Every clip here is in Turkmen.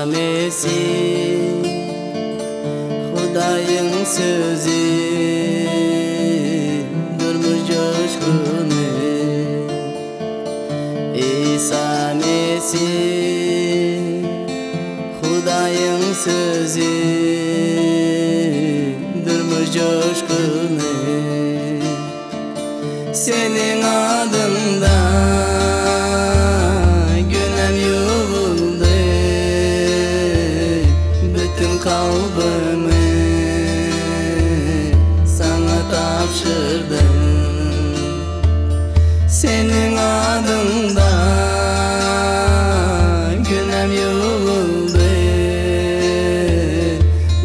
İsa Mesih Hudaýyň sözi Durmuş joşguny İsa Mesih Hudaýyň sözi Durmuş joşguny Seniň adyňda günäm ýuwuldy Bütin kalbymy saňa tabşyrdym Seniň adyňda günäm ýuwuldy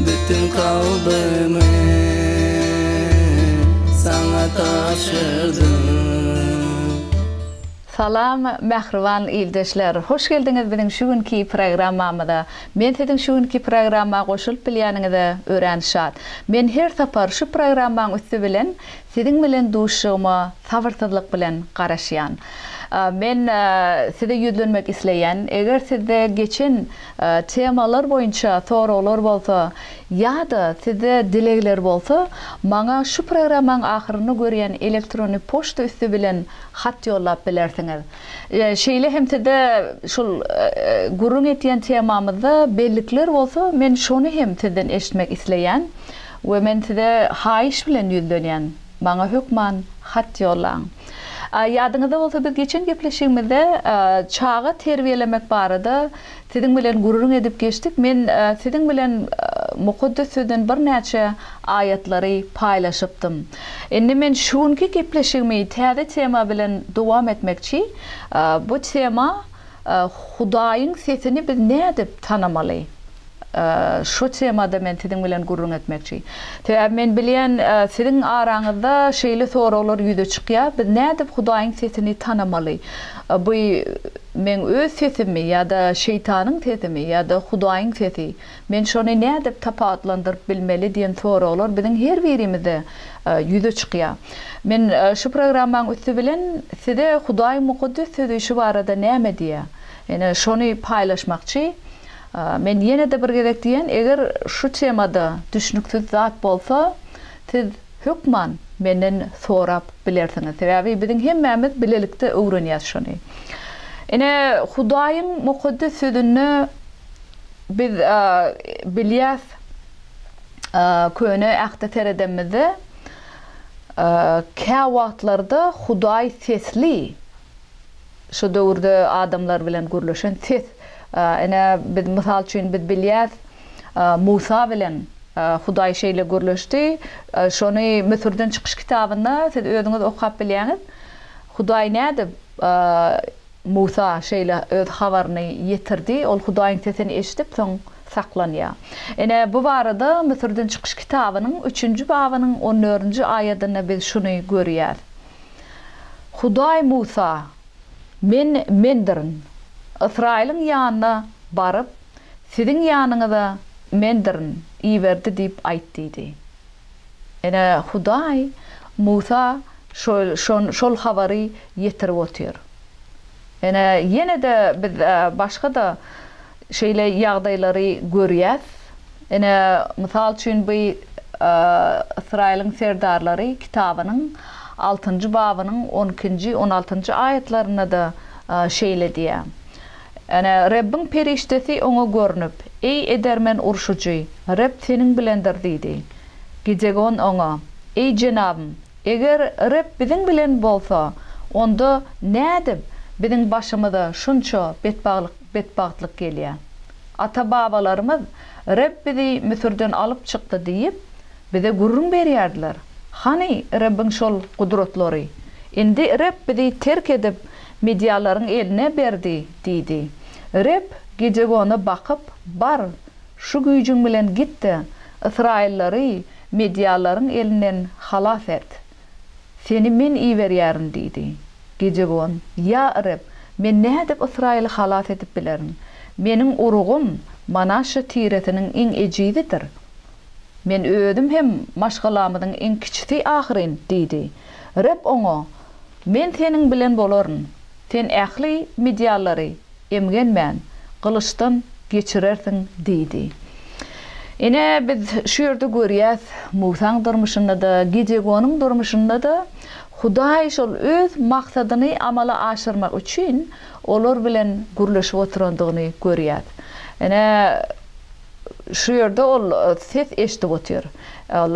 Bütin kalbymy saňa tabşyrdym. Salam mähriban ildeşler! Hoş geldiňiz biziň şu günki programmamyza. Men siziň şu günki programma goşulyp bilýäniňize örän şat. Men her sapar şu programmaň üsti bilen siziň bilen duşuşygyma sabyrsyzlyk bilen garaşýan. Men size ýüzlenmek isleýän, eger sizde geçen temalar boýunça soraglar bolsa ýa-da sizde dilegler bolsa, maňa şu programmaň ahyrynda görýän elektrony poçta üsti bilen hat ýollap bilersiňiz. Şeýle hem sizde şul gürrüň etýän temamyzda bellikler bolsa, men şony hem sizden eşitmek isleýän we men size haýyş bilen ýüzlenýän, maňa hökman hat ýollaň. Ýadyňyzda bolsa biz geçen gepleşigimizde çaga terbiýelemek barada siziň bilen gürrüň edip geçdik. Men siziň bilen Mukaddes Sözden birnäçe aýatlary paýlaşypdym. Indi men şu günki gepleşigimi täze tema bilen dowam etmekçi. Bu tema Hudaýyň sesini biz nädip tanamaly? Şu temada men siziň bilen gürrüň etmekçi. Sebäbi men bilýän, siziň araňyzda şeýle soraglar ýüze çykýar, biz nädip Hudaýyň sesini tanamaly? Bu meň öz sesimmi ýa-da şeýtanyň sesimi ýa-da Hudaýyň sesi? Men şony nädip tapawutlandyryp bilmeli diýen soraglar biziň her birimizde ýüze çykýar. Men şu programmaň üsti bilen size Hudaýyň Mukaddes Sözi şu barada näme diýýär? Ine, şony paýlaşmakçy. Men ýene-de bir gezek diýen, eger şu temada düşnüksiz zat bolsa, siz hökman menden sorap bilersiňiz. Sebäbi biziň hemmämiz bilelikde öwrenýäs şony. Ine, Hudaýyň Mukaddes Sözünde biz bilýäs, Köne Ähte seredenimizde, käwagtlarda Hudaý sesli Şo döwürde adamlar bilen gürleşen ses. Ine, biz, mysal üçin, biz bilýäs, Musa bilen Hudaý şeýle gürleşdi. Şony Müsürden çykyş kitabynda siz özüňiz okap bilýäňiz. Hudaý nädip Musa şeýle öz habaryny ýetirdi? Ol Hudaýyň sesini eşidip, soň saklanýar. Ine, bu barada Müsürden çykyş kitabynyň üçünji babynyň on dördünji aýadynda biz şuny görýäs. Hudaý Musa, Men Mendirin. Ysraýylyň ýanyna baryp, Siziň ýanyňyza Mendirin iberdi diýip aýt diýdi. Ine, Hudaý Musa şol habary ýetirip otyr. Ine, ýene-de biz başga-da şeýle ýagdaýlary görýäs. Ine, mysal üçin, bu Ysraýylyň serdarlary kitabynyň altynjy babynyň on ikinji, on altynjy aýatlarynda-da şeýle diýýär, Ine, Rebbiň perişdesi oňa görnüp, Eý, edermen urşujy, Reb seniň bilendir diýdi. Gidegon oňa, Eý, jenabym, eger Reb biziň bilen bolsa, onda nädip biziň başymyza şunça betbaglyk betbagtlyk gelýär. Ata-babalarymyz, Reb bizi Müsürden alyp çykdy diýip, bize gürrüň berýärdiler. Hany Rebbiň şol gudratlary? Indi Reb bizi terk edip, midýalaryň eline berdi diýdi. Reb Gidegona bakyp, Bar, şu güýjüň bilen git-de, ysraýyllary midýalaryň elinden halas et. Seni Men iberýärin diýdi. Gidegon, Ýa Reb, men nädip Ysraýyly halas edip bilerin? Meniň urugym Manaşşa tiresiniň iň ejizidir. Men özüm hem maşgalamyzyň iň kiçisi ahyryn diýdi. Reb oňa, Men seniň bilen bolaryn. Sen ähli midýanlary emgenmän, gylyçdan. geçirersiň diýdi. Ine, biz şu ýerde görýäs, Musaň durmuşynda-da, Gidegonyň durmuşynda-da Hudaý şol öz maksadyny amala aşyrmak üçin olar bilen gürleşip oturandygyny görýäs. Ine, şu ýerde ol ses eşidip otyr. Ol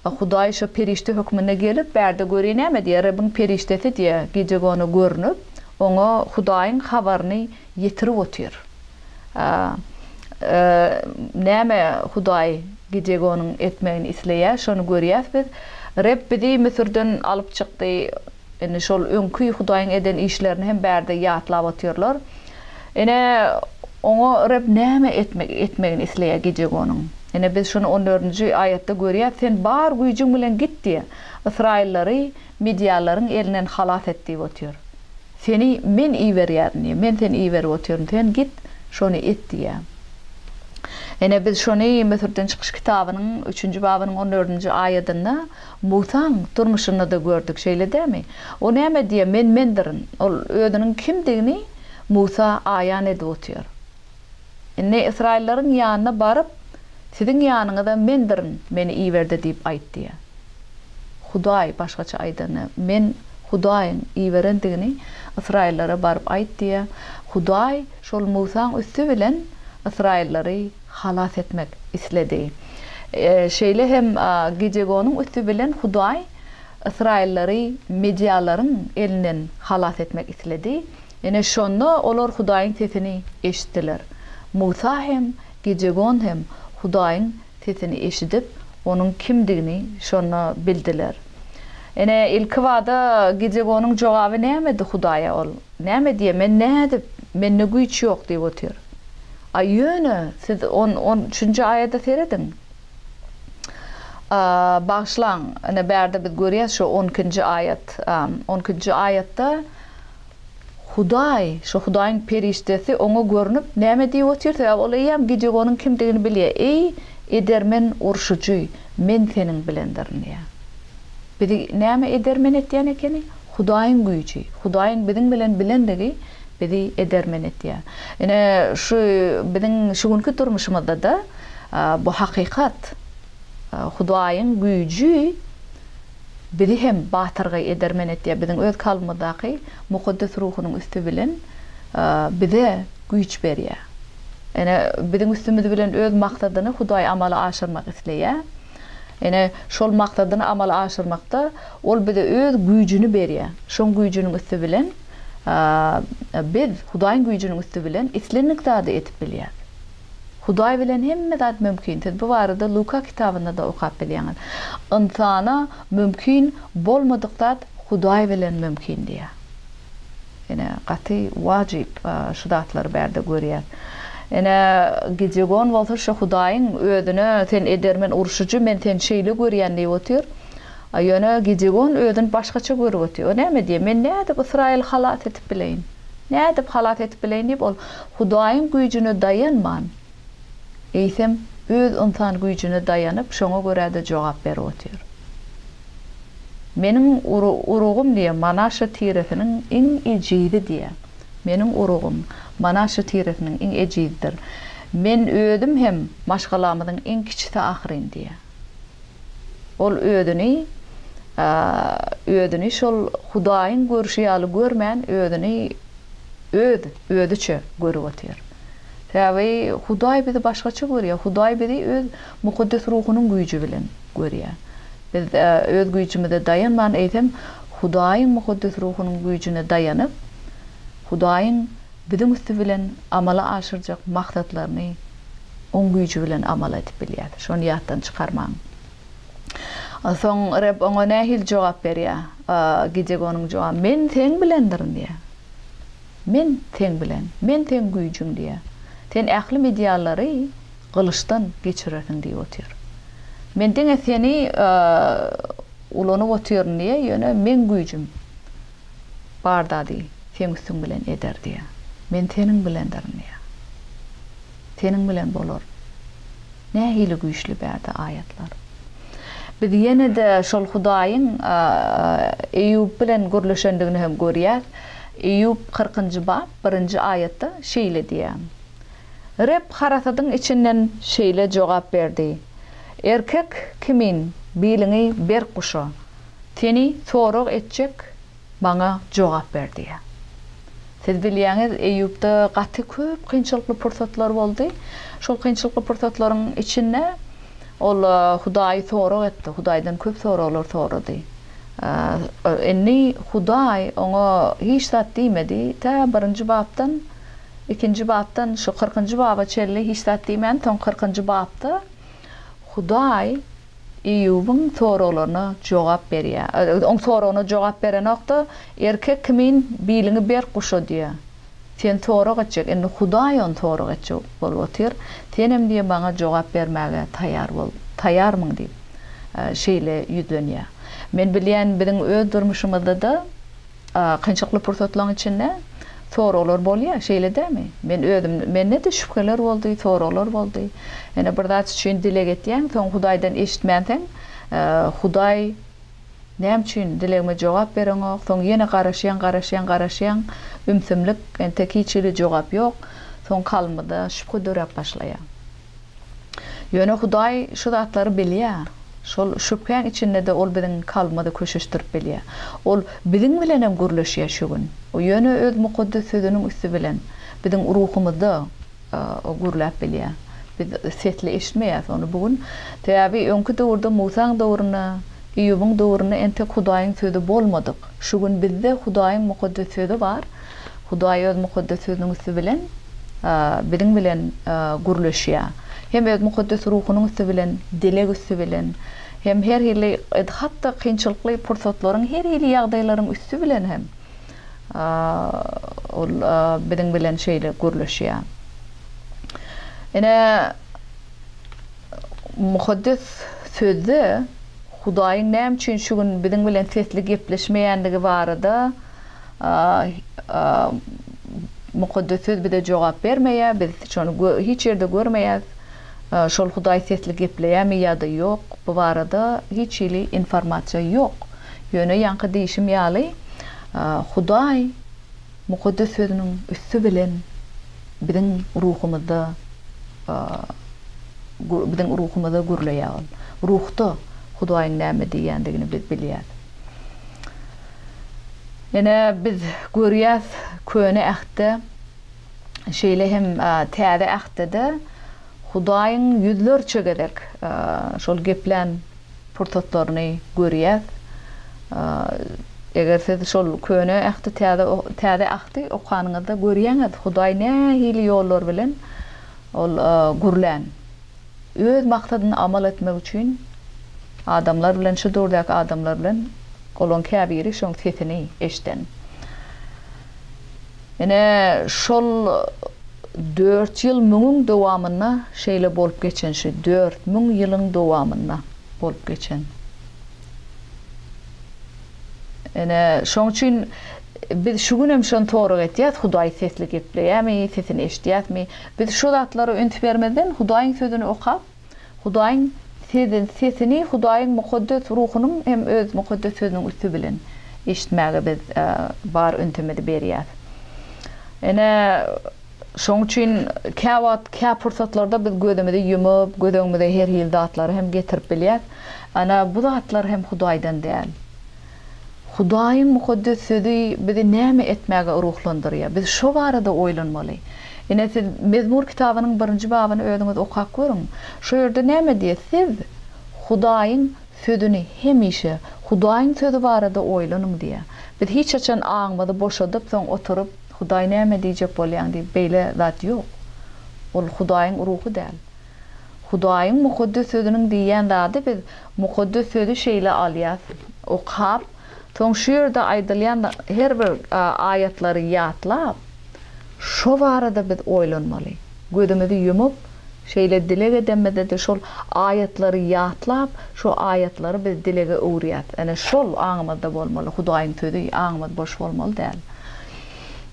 Hudaý şo perişde hökmünde gelip, bärde görýä näme diýýär, Rebbiň perişdesi diýýär, Gidegona görnüp, oňa Hudaýyň habaryny ýetirip otyr. Näme Hudaý Gidegonyň etmegini isleýär, şony görýäs biz. Reb bizi Müsürden alyp çykdy. Indi şol öňki Hudaýyň eden işlerini hem bärde ýatlap otyrlar. Ine, oňa Reb näme etmegini isleýär Gidegonyň? Ine, biz şuny on dördünji aýatda görýäs, Sen bar güýjüň bilen git diýýär. Ysraýyllary midýanlaryň elinden halas et diýip otyr. Seni men iberýärin diýýär. Men seni iberip otyryn, sen git, şony et diýýär. Ine, biz şony Müsürden çykyş kitabynyň üçünji babynyň on dördünji aýadynda Musaň durmuşynda-da gördük, şeýle dälmi? O näme diýýär? Men Mendirin. Ol özüniň kimdigini Musa aýan edip otyr. Indi ysraýyllaryň ýanyna baryp, Siziň ýanyňyza Mendirin, meni iberdi diýip aýt diýýär. Hudaý, başgaça aýdanda, Men Hudaýyň iberendigini ysraýyllara baryp aýt diýýär. Hudaý şol Musaň üsti bilen ysraýyllary halas etmek isledi. Şeýle hem Gidegonyň üsti bilen Hudaý ysraýyllary midýalaryň elinden halas etmek isledi. Ine, şonda olar Hudaýyň sesini eşitdiler. Musa hem, Gidegon hem Hudaýyň sesini eşidip, Onuň kimdigini şonda bildiler. Ine, ilkibada Gidegonyň jogaby nämedi Hudaýa? Ol näme diýýär? Men nädip? Mende güýç ýok diýip otyr. A ýöne siz on, on üçünji aýada serediň. A, bagyşlaň, ine bärde biz görýäs şu on ikinji aýat. On ikinji aýatda Hudaý, şo Hudaýyň perişdesi oňa görnüp, näme diýip otyr? Sebäbi ol eýýäm Gidegonyň kimdigini bilýär. Eý, edermen urşujy, Men seniň bilendirin diýýär. Bizi näme edermen etýän ekeni? Hudaýyň güýji, Hudaýyň biziň bilen bilendigi bizi edermen etýär. Ine, şu biziň şu günki durmuşymyzda-da bu hakykat. Hudaýyň güýji bizi hem batyrgaý edermen etýär. Biziň öz kalbymyzdaky Mukaddes Ruhunyň üsti bilen bize güýç berýär. Ine, biziň üstümiz bilen öz maksadyny Hudaý amala aşyrmak isleýär. Ine, şol maksadyny amala aşyrmakda Ol bize öz güýjüni berýär. Şoň güýjüniň üsti bilen biz Hudaýyň güýjüniň üsti bilen islendik zady edip bilýäris. Hudaý bilen hemme zat mümkin. Siz bu barada Luka kitabynda-da okap bilýäňiz. Ynsana mümkin bolmadyk zat Hudaý bilen mümkin diýýär. Ine, gaty wajyp şu zatlary bärde görýäs. Ine, Gidegon bolsa şu Hudaýyň özüne sen edermen urşujy, men seni şeýle görýän diýip otyr. A ýöne Gidegon özüni başgaça görüp otyr. O näme diýýär? Men nädip Ysraýyly halas edip bileýin? Nädip halas edip bileýin diýip, ol Hudaýyň güýjüne daýanman, eýsem, öz ynsan güýjüne daýanyp, şoňa görä-de jogap berip otyr. Meniň urugym diýýär, Manaşa tiresiniň iň ejizi diýýär. Meniň urugym Manaşa tiresiniň iň ejizidir. Men özüm hem maşgalamyzyň iň kiçisi ahyryn diýýär. Ol özüni özüni şol Hudaýyň görşi ýaly görmän, özüni öz özüçe görüp otyr. Sebäbi Hudaý bizi başgaça görýär. Hudaý bizi öz Mukaddes Ruhunyň güýji bilen görýär. Biz öz güýjümize daýanman, eýsem, Hudaýyň Mukaddes Ruhunyň güýjüne daýanyp, Hudaýyň biziň üsti bilen amala aşyrjak maksatlaryny Oň güýji bilen amal edip bilýär. Şony ýatdan çykarmaň. Soň Reb oňa nähili jogap berýär? Gidegonyň jogaby, Men seň bilendirin diýýär. Men seň bilen, men seň güýjüň diýýär. Sen ähli midýanlary gylyçdan geçirersiň diýip otyr. Men diňe seni ulanyp otyryn diýýär, ýöne meň güýjüm bar zady seň üstüň bilen eder diýýär. Men seniň bilendirin diýýär. Seniň bilen bolar. Nähili güýçli bärde aýatlar. Biz ýene-de şol Hudaýyň Eýýup bilen gürleşendigini hem görýäs. Eýýup kyrkynjy bap, birinji aýatda şeýle diýýär. Reb harasadyň içinden şeýle jogap berdi, Erkek kimin biliňi berk guşa, seni sorag etjek maňa jogap ber diýýär. Siz bilýäňiz, Eýýupda gaty köp kynçylykly pursatlar boldy. Şol kynçylykly pursatlaryň içinde ol Hudaýy sorag etdi, Hudaýdan köp soraglar sorady. Indi Hudaý oňa hiç zat diýmedi. Tä birinji bapdan, ikinji bapdan şu kyrkynjy baba çenli hiç zat diýmän, soň kyrkynjy bapda Hudaý Eýýubyň soraglaryna jogap berýär. Oň soragyna jogap berenok-da, erkek kimin biliňi berk guşa diýýär. Sen sorag etjek, indi Hudaý ony sorag etjek bolup otyr. Senem diýýär, maňa jogap bermäge taýýar bol, taýýarmyň diýip, şeýle ýüzlenýär. Men bilýän, biziň öz durmuşymyzda-da kynçylykly pursatlaryň içinde soraglar bolýar, şeýle dälmi? Men özüm, mende-de şübheler boldy, soraglar boldy. Ýöne bir zat üçin dileg etýäň, soň Hudaýdan eşitmänseň, Hudaý näme üçin dilegime jogap bereňok, soň ýene garaşýaň, garaşýaň, garaşýaň, ümsümlik, entek hiç hili jogap ýok, soň kalbymyzda şübhe döräp başlaýar. Ýöne Hudaý şu zatlary bilýär. Şol şübhäň içinde-de Ol biziň kalbymyzy köşeşdirip bilýär. Ol biziň bilenem gürleşýär şu gün. O ýöne Öz Mukaddes Sözüniň üsti bilen biziň ruhumyzda gürläp bilýär. Biz sesli eşitmeýäris ony bu gün. Sebäbi öňki döwürde Musaň döwründe, Eýýubyň döwründe entek Hudaýyň Sözi bolmadyk. Şu gün bizde Hudaýyň Mukaddes Sözi bar. Hudaý Öz Mukaddes Sözüniň üsti bilen biziň bilen gürleşýär. Hem Öz Mukaddes Ruhunyň üsti bilen, dileg üsti bilen, hem her hili, hat-da kynçylykly pursatlaryň, her hili ýagdaýlaryň üsti bilen hem Ol biziň bilen şeýle gürleşýär. Ine, Mukaddes Sözde Hudaýyň näme üçin şu gün biziň bilen sesli gepleşmeýändigi barada Mukaddes Söz bize jogap bermeýär, biz şony hiç ýerde görmeýäris. Şol Hudaý sesli gepleýärmi ýa-da ýok, bu barada hiç hili informasiýa ýok. Ýöne ýaňky diýşim ýaly, Hudaý Mukaddes Sözüniň üsti bilen biziň ruhumyzda biziň ruhumyza gürleýär ol. Ruhda Hudaýyň näme diýýändigini biz bilýäris. Ine, biz görýäs, Köne Ähtde, şeýle hem Täze Ähtde-de Hudaýyň ýüzlerçe gezek şol geplän pursatlaryny görýäs. Eger siz şol Köne Ähti, Täze Täze Ähti okanyňyzda görýäňiz, Hudaý nähili ýollar bilen ol gürlän. Öz maksadyny amal etmek üçin adamlar bilen, şu döwürdäki adamlar bilen olaň käbiri şoň sesini eşden. Ine, şol dört ýyl müňüň dowamynda şeýle bolup geçen şu 4000 ýylyň dowamynda bolup geçen. Ine, şoň üçin biz şu günem şony sorag etýäs, Hudaý sesli gepleýärmi, sesini eşidýäsmi? Biz şu zatlara üns bermezden Hudaýyň sözüni okap, Hudaýyň sesini Hudaýyň mukaddes ruhunyň hem öz mukaddes sözüniň üsti bilen eşitmäge biz bar ünsümizi berýäs. Ine, şoň üçin käwagt, kä pursatlarda biz gözümizi ýumup, göz öňümize her hili zatlary hem getirip bilýäs. Ana, bu zatlar hem Hudaýdan däl. Hudaýyň Mukaddes Sözi bizi näme etmäge ruhlandyrýar? Biz şo barada oýlanmaly. Ine, siz Mezmur kitabynyň birinji babyny özüňiz okap görüň. Şo ýerde näme diýýär? Siz Hudaýyň Sözüni hemişe, Hudaýyň Sözi barada oýlanyň diýýär. Biz hiç haçan aňymyzy boşadyp, soň oturyp, Hudaý näme diýjek bolýaň diýip, beýle zat ýok. Ol Hudaýyň Ruhy däl. Hudaýyň Mukaddes Sözüniň diýýän zady biz Mukaddes Sözi şeýle alýas, okap, soň şu ýerde aýdylýan her bir aýatlary ýatlap, şo barada biz oýlanmaly. Gözümizi ýumup, şeýle dileg edemizde-de şol aýatlary ýatlap, şo aýatlary biz dilege öwürýäs. Ene şol aňymyzda bolmaly, Hudaýyň Sözi aňymyz boş bolmaly däl.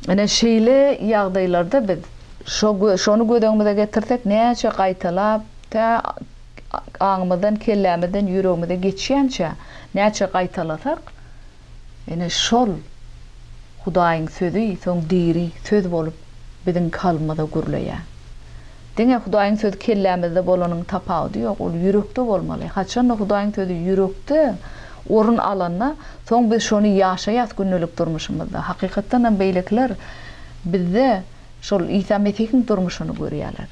Ene şeýle ýagdaýlarda biz Şo şony göz öňümize getirsek, näçe gaýtalap, tä aňymyzdan, kellämizden ýüregimize geçýänçä näçe gaýtalasak, ine şol Hudaýyň sözi soň diri söz bolup biziň kalbymyza gürleýär. Diňe Hudaýyň sözi kellämizde bolanyň tapawudy ýok, ol ýürekde bolmaly. Haçanda Hudaýyň sözi ýürekde orun alanda, soň biz şony ýaşaýas gündelik durmuşymyzda. Hakykatdan hem beýlekiler bizde şol Isa Mesihiň durmuşyny görýärler.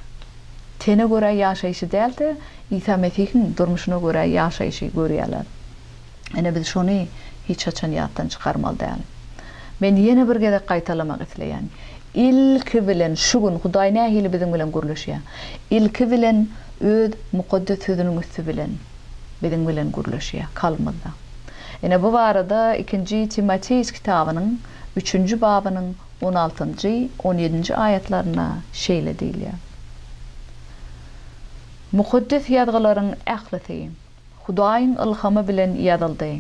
Tene görä ýaşaýşy däl-de, Isa Mesihiň durmuşyna görä ýaşaýşy görýärler. Ine biz şony hiç haçan ýatdan çykarmaly däl. Men ýene bir gezek gaýtalamak isleýän. Ilki bilen şu gün Hudaý nähili biziň bilen gürleşýär? Ilki bilen öz Mukaddes Sözüniň üsti bilen biziň bilen gürleşýär kalbymyzda. Ine bu barada ikinji Timoteus kitabynyň üçünji babynyň on altynjy, on ýedinji aýatlarynda şeýle diýilýär. Mukaddes Ýazgylaryň ählisi Hudaýyň ylhamy bilen ýazyldy.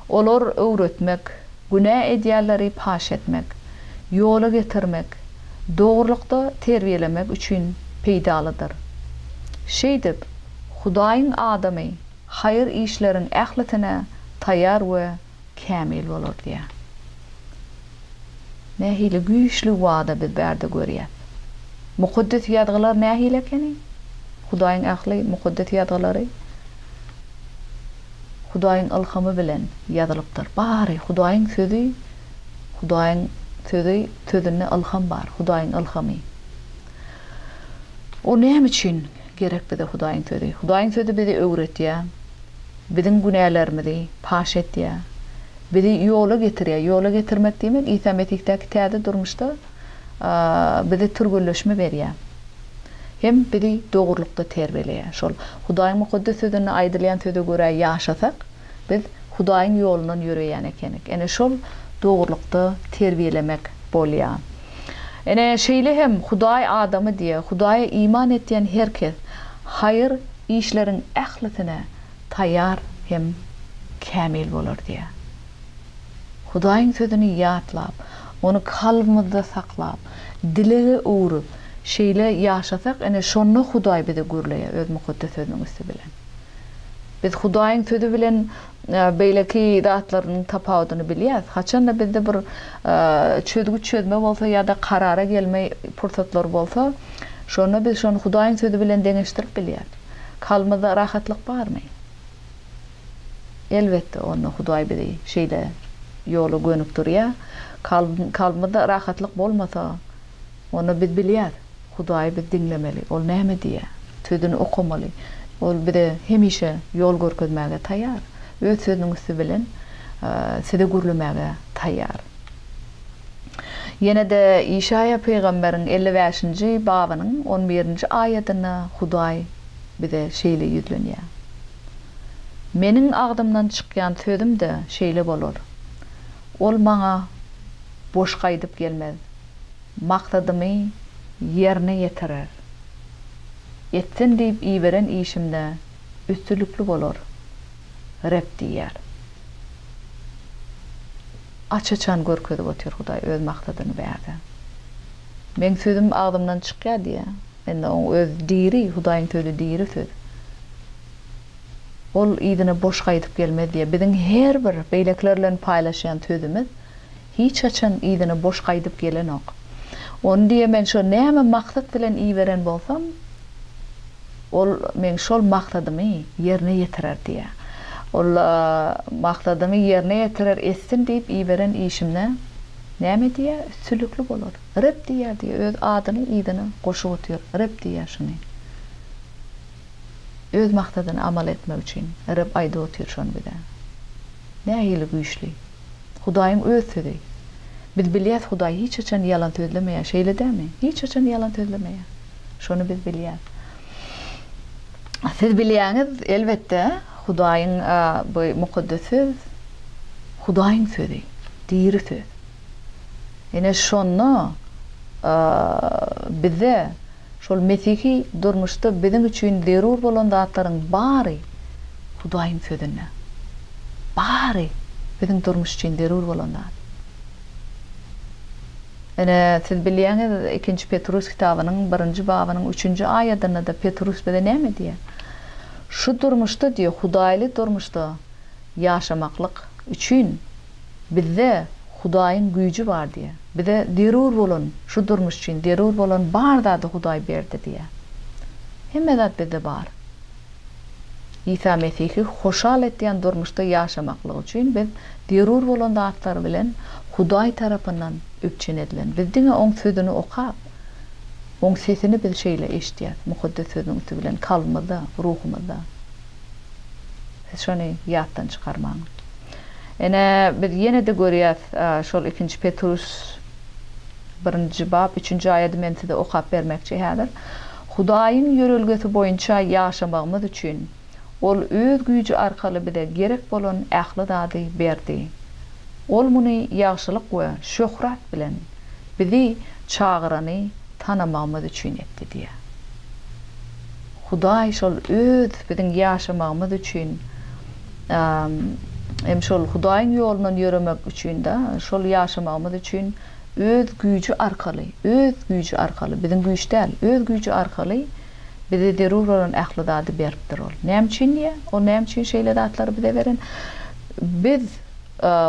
Olar öwretmek, günä edýänleri paş etmek, ýola getirmek, dogrulykda terbiýelemek üçin peýdalydyr. Şeýdip, Hudaýyň adamy haýyr işleriň ählisine taýýar we kämil bolar diýýär. Nähili güýçli wada biz bärde görýäs. Mukaddes Ýazgylar nähili ekeni? Hudaýyň ähli Mukaddes Ýazgylary Hudaýyň ylhamy bilen ýazylypdyr. Bary Hudaýyň Sözi, Hudaýyň Sözi, Sözünde ylham bar, Hudaýyň ylhamy. O näme üçin gerek bize Hudaýyň Sözi? Hudaýyň Sözi bizi öwretýär. Biziň günälerimizi paş etýär. Bizi ýola getirýär. Ýola getirmek diýmek, Isa Mesihdäki täze durmuşda bize türgenleşme berýär. Hem bizi dogrulykda terbiýeleýär. Şol Hudaýyň Mukaddes Sözünde aýdylýan söze görä ýaşasak, biz Hudaýyň ýolundan ýöreýän ekenik. Ene şol dogrulykda terbiýelemek bolýar. Ene şeýle hem Hudaý adamy diýe, Hudaýa iman etýän her kes haýyr işleriň ählisine taýýar hem kämil bolar diýýär. Hudaýyň sözüni ýatlap, ony kalbymyzda saklap, dilege öwrüp, şeýle ýaşasak, ine, şonda Hudaý bize gürleýär Öz Mukaddes Sözüniň üsti bilen. Biz Hudaýyň sözi bilen beýleki zatlarynyň tapawudyny bilýäris. Haçanda bizde bir çözgüt çözme bolsa ýa-da karara gelme pursatlary bolsa, şonda biz şony Hudaýyň sözi bilen deňeşdirip bilýäris. Kalbymyzda rahatlyk barmy? Elbetde, onda Hudaý bizi şeýle ýola gönükdirýär. Kalbymyzda rahatlyk bolmasa, onda biz bilýäris, Hudaýy biz diňlemeli. Ol näme diýýär? Sözüni okamaly. Ol bize hemişe ýol görkezmäge taýýar. Öz sözüniň üsti bilen size gürlemäge taýýar. Ýene-de Işaýa pygamberiň 55-nji babynyň on birinji aýadynda Hudaý bize şeýle ýüzlenýär, Meniň agzymdan çykýan sözüm-de şeýle bolar. Ol maňa boş gaýdyp gelmez. Maksadymy ýerine ýetirer. Etsin diýip iberen işimde üstünlikli bolar. Reb diýýär. Aç-açan görkezip otyr Hudaý öz maksadyny bärde. Meň sözüm agzymdan çykýar diýýär. Indi oň öz diri, Hudaýyň sözi diri söz. Ol yzyna boş gaýdyp gelmez diýýär. Biziň her bir beýlekiler bilen paýlaşýan sözümiz hiç haçan yzyna boş gaýdyp gelenok. Ony diýýär men şo näme maksat bilen iberen bolsam, Ol meň şol maksadymy ýerine ýetirer diýýär. Ol maksadymy ýerine ýetirer, etsin diýip iberen işimde näme diýýär? Üstünlikli bolar. Reb diýýär diýýär. Öz adyny yzyna goşup otyr. Reb diýýär şuny. Öz maksadyny amal etmek üçin Reb aýdyp otyr şony bize. Nähili güýçli. Hudaýyň öz sözi. Biz bilýäs Hudaý hiç haçan ýalan sözlemeýär, şeýle dälmi? Hiç haçan ýalan sözlemeýär. Şony biz bilýäs. Siz bilýäňiz, elbetde, Hudaýyň bu mukaddes söz Hudaýyň sözi, diri söz. Ine şonda bize şol mesihi durmuşda biziň üçin zerur bolan zatlaryň bary Hudaýyň sözünde. Bary biziň durmuş üçin zerur bolan zat. Ine, siz bilýäňiz, Ikinji Petrus kitabynyň birinji babynyň üçünji aýadynda-da Petrus bize näme diýýär? Şu durmuşda diýýär, hudaýly durmuşda ýaşamaklyk üçin bizde Hudaýyň güýji bar diýýär. Bize zerur bolan, şu durmuş üçin zerur bolan bar zady Hudaý berdi diýýär. Hemme zat bizde bar. Isa Mesihi hoşal etýän durmuşda ýaşamaklyk üçin biz zerur bolan zatlar bilen Hudaý tarapyndan üpjün edilen. Biz diňe Oň Sözüni okap, Oň sesini biz şeýle eşidýäs, Mukaddes Sözüniň üsti bilen kalbymyzda, ruhumyzda. Siz şony ýatdan çykarmaň. Ine, biz ýene-de görýäs, şol ikinji Petrus birinji bap, üçünji aýady men size okap bermekçi häzir. Hudaýyň ýörelgesi boýunça ýaşamagymyz üçin, Ol Öz güýji arkaly bize gerek bolan ähli zady berdi. Ol muny ýagşylyk we şöhrat bilen bizi çagyrany tanamagymyz üçin etdi diýýär. Hudaý şol Öz biziň ýaşamagymyz üçin hem şol Hudaýyň ýolundan ýöremek üçin-de, şol ýaşamagymyz üçin Öz güýji arkaly, Öz güýji arkaly, biziň güýç däl, Öz güýji arkaly bize zerur bolan ähli zady beripdir Ol. Näme üçin diýýär? Ol näme üçin şeýle zatlary bize beren? Biz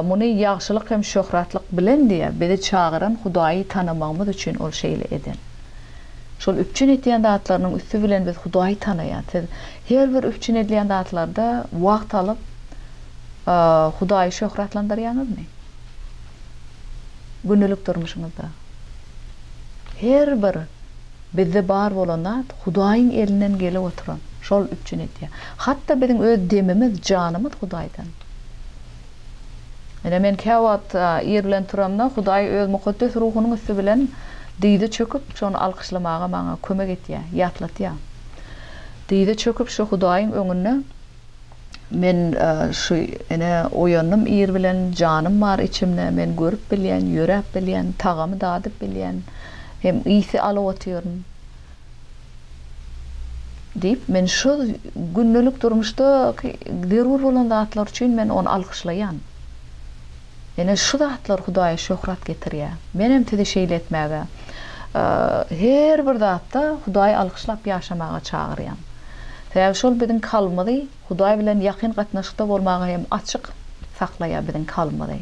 muny ýagşylyk hem şöhratlyk bilen diýýär, bizi çagyran Hudaýy tanamagymyz üçin Ol şeýle eden. Şol üpjün etýän zatlarynyň üsti bilen biz Hudaýy tanaýarys. Siz her bir üpjün edilýän zatlarda wagt alyp, Hudaýy şöhratlandyrýaňyzmy? Gündelik durmuşyňyzda. Her bir bizde bar bolan zat Hudaýyň elinden gelip oturan, şol üpjün edýär. Hatda biziň öz demimiz, janymyz Hudaýdan. Ine, men käwagt ir bilen turamda, Hudaý Öz Mukaddes Ruhunyň üsti bilen dyza çöküp, şony alkyşlamaga maňa kömek etýär, ýatlatýar. Dyza çöküp, şu Hudaýyň öňünde men şu, ine, oýandym ir bilen, janym bar içimde, men görüp bilýän, ýöräp bilýän, tagamy dadyp bilýän, hem ysy alyp otyryn. Diýip, men şu gündelik durmuşda zerur bolan zatlar üçin men ony alkyşlaýan. Ine, şu zatlar Hudaýa şöhrat getirýär. Menem sizi şeýle etmäge, her bir zatda Hudaýy alkyşlap ýaşamaga çagyrýan. Sebäbi şol biziň kalbymyzy Hudaý bilen ýakyn gatnaşykda bolmaga hem açyk saklaýar biziň kalbymyzy.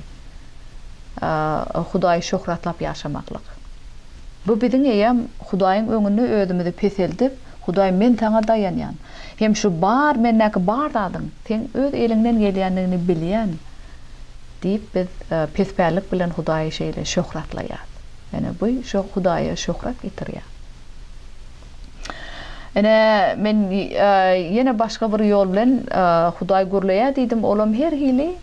Hudaýy şöhratlap ýaşamaklyk. Bu biziň eýýäm Hudaýyň öňünde özümizi peseldip, Hudaý men Saňa daýanýan. Hem şu bar mendäki bar zadyň Seň öz eliňden gelýändigini bilýän diýip biz pespällik bilen Hudaýy şeýle şöhratlaýarys. Ine bu şo Hudaýa şöhrat getirýär. Ine men ýene başga bir ýol bilen Hudaý gürleýär diýdim, olam her hili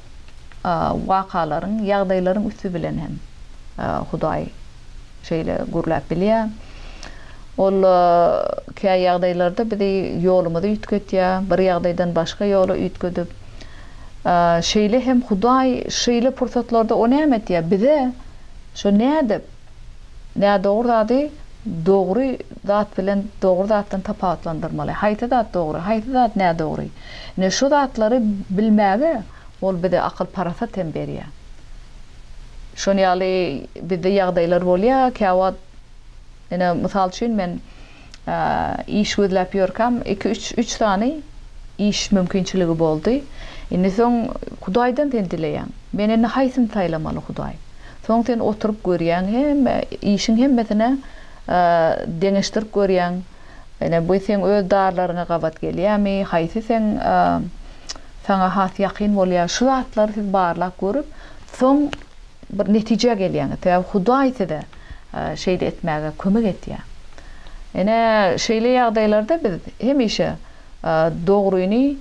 wakalaryň, ýagdaýlaryň üsti bilen hem Hudaý şeýle gürläp bilýär. Ol kä ýagdaýlarda bizi ýolumyzy üýtgetýär, bir ýagdaýdan başga ýola üýtgedip. Şeýle hem Hudaý şeýle pursatlarda o näme etýär? Bize şo nädip nädogry zady dogry zat bilen dogry zatdan tapawutlandyrmaly? Haýsy zat dogry, haýsy zat nädogry? Ine şu zatlary bilmäge ol bize akyl-parasat hem berýär. Şon ýaly bizde ýagdaýlar bolýar, käwagt ine mysal üçin men iş gözläp ýörkäm iki üç üç sany iş mümkinçiligi boldy. Indi soň Hudaýdan sen dileýäň. Men indi haýsyny saýlamaly Hudaý? Soň sen oturyp görýäň hemme işiň hemmesine deňeşdirip görýäň. Ine bu seň öz darlaryňa gabat gelýärmi, haýsy seň saňa has ýakyn bolýar, şu zatlary siz barlap görüp, soň bir netijä gelýäňiz. Sebäbi Hudaý size şeýle etmäge kömek etýär. Ine şeýle ýagdaýlarda biz hemişe dogryny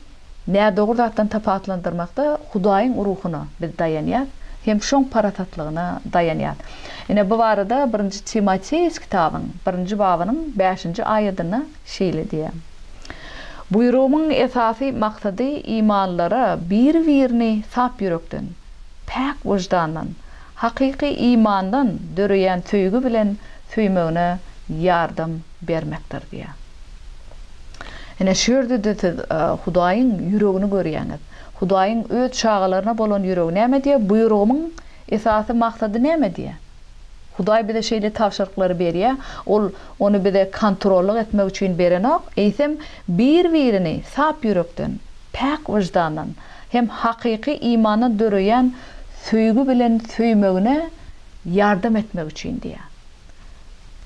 Nädogry zatdan tapawutlandyrmakda Hudaýyň Ruhuna biz daýanýas hem şoň parasatlygyna daýanýas. Ine, bu barada birinji Timoteus kitabyň birinji babynyň bäşinji aýadynda şeýle diýýär, Buýrugymyň esasy maksady imanlylara biri-birini sap ýürekden, päk wyždandan, hakyky imandan döreýän söýgi bilen söýmegine ýardam bermekdir diýýär. Ine, şu ýerde-de siz Hudaýyň ýüregini görýäňiz. Hudaýyň öz çagalaryna bolan ýüregi näme diýýär? Buýrugymyň esasy maksady näme diýýär? Hudaý bize şeýle tabşyryklary berýär. Ol ony bize kontrollyk etmek üçin berenok, eýsem, bir-birini sap ýürekden, päk wyždandan hem hakyky imandan döreýän söýgi bilen söýmegine ýardam etmek üçin diýýär.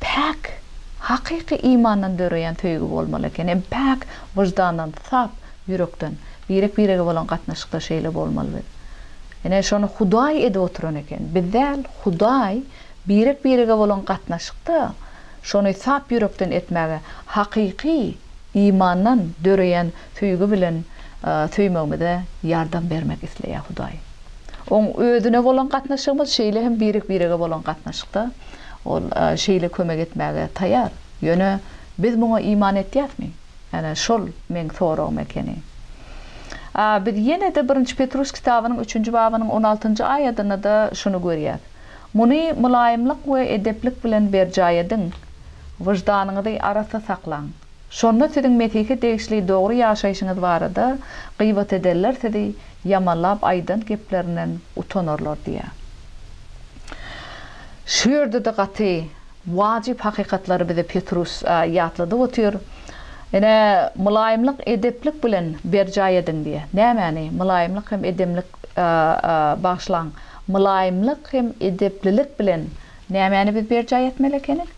Päk. Hakyky imandan döreýän söýgi bolmaly eken. Hem päk wyždandan, sap ýürekden. Birek-birege bolan gatnaşykda şeýle bolmaly biz. Ine, şony Hudaý edip oturan eken. Biz däl, Hudaý birek-birege bolan gatnaşykda şony sap ýürekden etmäge, hakyky imandan döreýän söýgi bilen söýmegimize ýardam bermek isleýär Hudaý. Oň Özüne bolan gatnaşygymyz, şeýle hem birek-birege bolan gatnaşykda Ol şeýle kömek etmäge taýar. Ýöne biz muňa iman etýäsmi? Ene, şol meň soragym ekeni. A biz ýene-de Birinji Petrus kitabynyň üçünji babynyň on altynjy aýadynda-da şuny görýäs, Muny mylaýymlyk we edeplik bilen berjaý ediň, wyždanyňyzy arassa saklaň. Şonda siziň Mesihe degişli dogry ýaşaýşyňyz barada gybat edenler sizi ýamanlap aýdan geplerinden utanarlar diýýär. Şu ýerde-de gaty wajyp hakykatlary bize Petrus ýatladyp otyr. Ine, mylaýymlyk, edeplik bilen berjaý ediň diýýär. Nämäni? Mylaýymlyk hem edemlik, bagyşlaň, mylaýymlyk hem edeplilik bilen nämäni biz berjaý etmeli ekenik?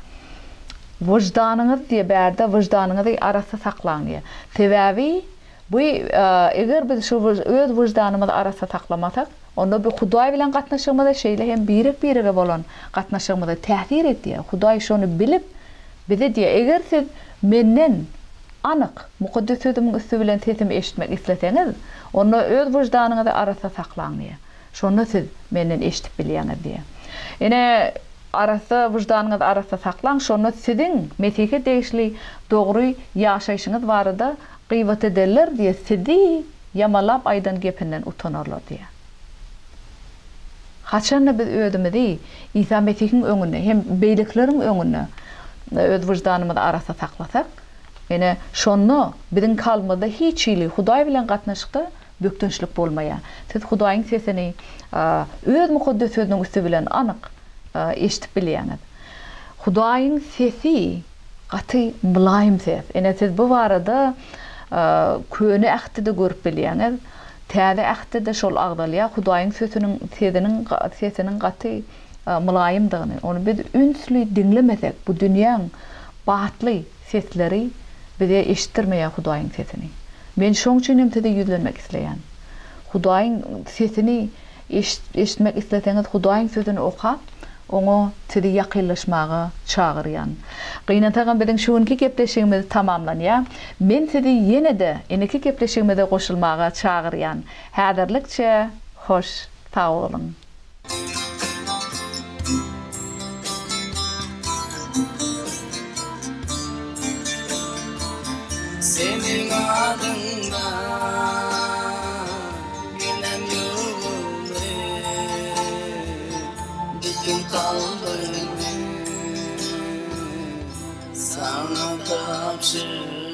Wyždanyňyz diýýär, bärde wyždanyňyzy arassa saklaň diýýär. Sebäbi bu, eger biz şu öz wyždanymyzy arassa saklamasak, Onda bu Hudaý bilen gatnaşygymyza, şeýle hem birek-birege bolan gatnaşygymyza täsir edýär. Hudaý şony bilip, bize diýýär, Eger siz Menden anyk, Mukaddes Sözümiň üsti bilen sesimi eşitmek isleseňiz, onda öz wyždanyňyzy arassa saklaň diýýär. Şonda siz Menden eşidip bilýäňiz diýýär. Ine, arassa wyždanyňyzy arassa saklaň, şonda siziň Mesihe degişli dogry ýaşaýşyňyz barada gybat ederler diýýär, sizi Ýamalap aýdan gepinden utanarlar diýýär. Haçanda biz özümizi Isa Mesihiň öňünde hem beýlekileriň öňünde öz wyždanymyzy arassa saklasak, ine, şonda biziň kalbymyzda hiç hili Hudaý bilen gatnaşykda bökdençlik bolmaýar. Siz Hudaýyň sesini Öz Mukaddes Sözüniň üsti bilen anyk eşidip bilýäňiz. Hudaýyň sesi Gaty mylaýym ses. Ine siz bu barada Köne Ähtde-de görüp bilýäňiz. Täze Ähtde-de şol agzalýar, Hudaýyň sösüniň seziniň sesiniň gaty mylaýymdygyny. Ony biz ünsli diňlemesek, bu dünýäň batly sesleri bize eşitdirmeýär Hudaýyň sesini. Men şoň üçin hem size ýüzlenmek isleýän. Hudaýyň sesini Eşitmek isleseňiz Hudaýyň Sözüni okap, Oňa sizi ýakynlaşmaga çagyrýan. Gynansagam biziň şu günki gepleşigimiz tamamlanýar. Men sizi ýene-de indiki gepleşigimize goşulmaga çagyrýan. Häzirlikçe hoş sag boluň. Seniň adyňda Ginem ýuwuldy Bütin kalbymy Saňa tabşyrdym.